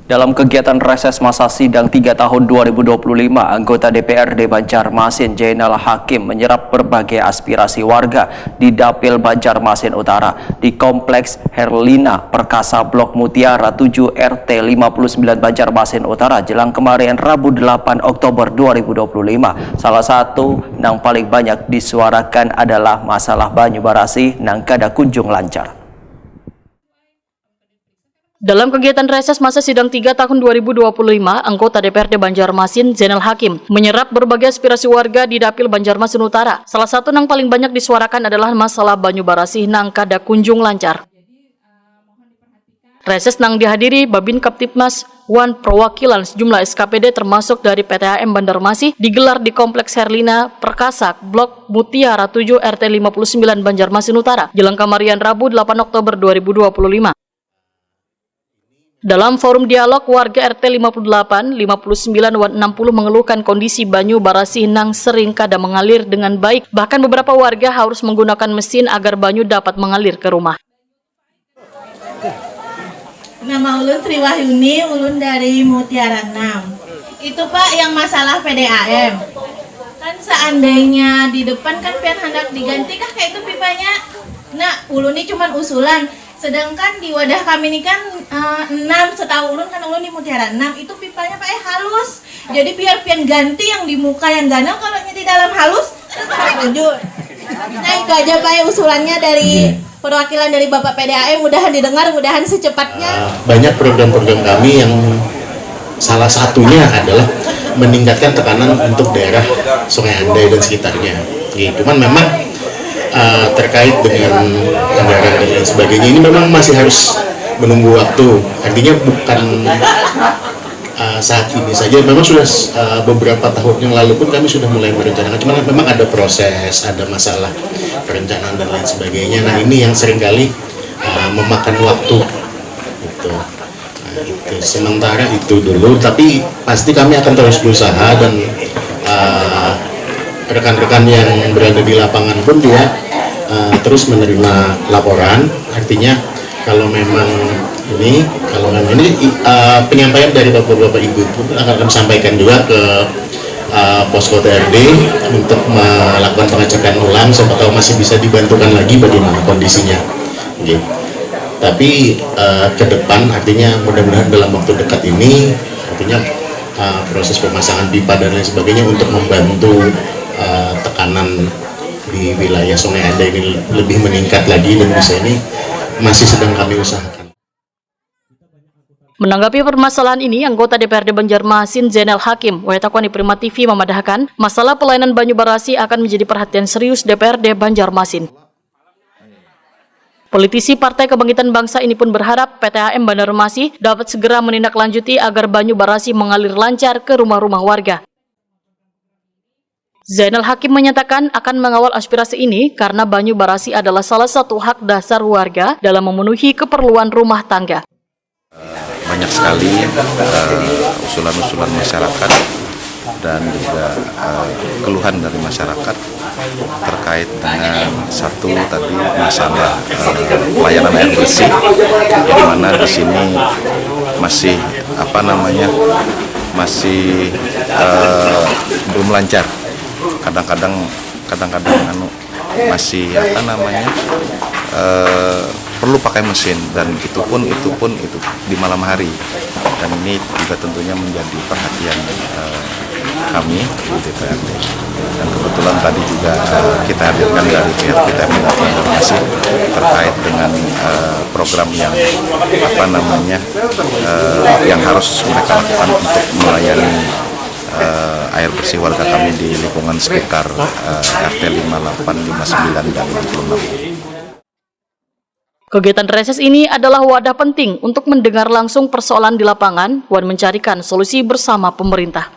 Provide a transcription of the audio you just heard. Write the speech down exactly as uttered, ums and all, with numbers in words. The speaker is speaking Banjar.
Dalam kegiatan reses masa sidang tiga tahun dua ribu dua puluh lima, anggota D P R D Banjarmasin Jainal Hakim menyerap berbagai aspirasi warga di Dapil Banjarmasin Utara di Kompleks Herlina Perkasa Blok Mutiara tujuh R T lima puluh sembilan Banjarmasin Utara jelang kemarin Rabu delapan Oktober dua ribu dua puluh lima. Salah satu nang paling banyak disuarakan adalah masalah banyu barasih nang kada kunjung lancar. Dalam kegiatan reses masa sidang tiga tahun dua ribu dua puluh lima, anggota D P R D Banjarmasin, Zainal Hakim, menyerap berbagai aspirasi warga di Dapil Banjarmasin Utara. Salah satu nang paling banyak disuarakan adalah masalah banyu barasih nang kada kunjung lancar. Reses nang dihadiri Babin Kaptipmas wan perwakilan sejumlah S K P D termasuk dari P T H M Banjarmasin digelar di Kompleks Herlina Perkasa, Blok Mutiara tujuh R T lima puluh sembilan Banjarmasin Utara, jelang kamarian Rabu delapan Oktober dua ribu dua puluh lima. Dalam forum dialog, warga R T lima puluh delapan, lima puluh sembilan, wan enam puluh mengeluhkan kondisi banyu barasih nang sering kada mengalir dengan baik. Bahkan beberapa warga harus menggunakan mesin agar banyu dapat mengalir ke rumah. Nama ulun Sri Wahyuni, ulun dari Mutiara enam. Itu Pak yang masalah P D A M. Kan seandainya di depan kan pian hendak diganti kah kayak itu pipanya? Nah, ulun ini cuman usulan. Sedangkan di wadah kami ini kan uh, enam, setahu ulun kan ulun di Mutiara enam itu pipanya pakai halus. Jadi biar pian ganti yang di muka yang ganal kalau di dalam halus. Setuju. Nah itu aja pakai usulannya dari perwakilan dari Bapak P D A M, mudahan didengar, mudahan secepatnya. Uh, banyak program-program kami yang salah satunya adalah meningkatkan tekanan untuk daerah Sungai Andai dan sekitarnya. Jadi, cuman memang uh, terkait dengan anggaran dan lain sebagainya ini memang masih harus menunggu waktu. Artinya bukan uh, saat ini saja. Memang sudah uh, beberapa tahun yang lalu pun kami sudah mulai merencanakan. Cuman memang ada proses, ada masalah perencanaan dan lain sebagainya. Nah ini yang seringkali uh, memakan waktu. Gitu. Nah, itu. Sementara itu dulu, tapi pasti kami akan terus berusaha dan uh, rekan-rekan yang berada di lapangan pun juga uh, terus menerima laporan. Artinya kalau memang ini kalau memang ini uh, penyampaian dari bapak-bapak ibu itu akan kami sampaikan juga ke uh, posko T R D untuk melakukan pengecekan ulang, siapa tahu masih bisa dibantukan lagi bagaimana kondisinya. Gitu. Tapi uh, ke depan artinya mudah-mudahan dalam waktu dekat ini artinya uh, proses pemasangan pipa dan lain sebagainya untuk membantu uh, tekanan di wilayah Sungai Anda ini lebih meningkat lagi dan bisa ini masih sedang kami usahakan. Menanggapi permasalahan ini, anggota D P R D Banjarmasin Zainal Hakim, Wetakwani Prima T V memadahkan, masalah pelayanan banyu barasi akan menjadi perhatian serius D P R D Banjarmasin. Politisi Partai Kebangkitan Bangsa ini pun berharap P T H M Banjarmasin dapat segera menindaklanjuti agar banyu barasi mengalir lancar ke rumah-rumah warga. Zainal Hakim menyatakan akan mengawal aspirasi ini karena banyu barasi adalah salah satu hak dasar warga dalam memenuhi keperluan rumah tangga. Banyak sekali eh, usulan-usulan masyarakat dan juga eh, keluhan dari masyarakat terkait dengan satu tadi masalah eh, pelayanan air bersih, di mana di sini masih apa namanya masih eh, belum lancar. Kadang-kadang kadang-kadang anu masih apa namanya eh, perlu pakai mesin dan itu pun itu pun itu di malam hari dan ini juga tentunya menjadi perhatian eh, kami di D P R D dan kebetulan tadi juga eh, kita hadirkan dari pihak kita yang mendapatkan informasi terkait dengan eh, program yang apa namanya eh, yang harus mereka lakukan untuk melayani eh, air bersih warga kami di lingkungan sekitar eh, R T lima delapan, lima sembilan, dan enam puluh enam. Kegiatan reses ini adalah wadah penting untuk mendengar langsung persoalan di lapangan wan mencarikan solusi bersama pemerintah.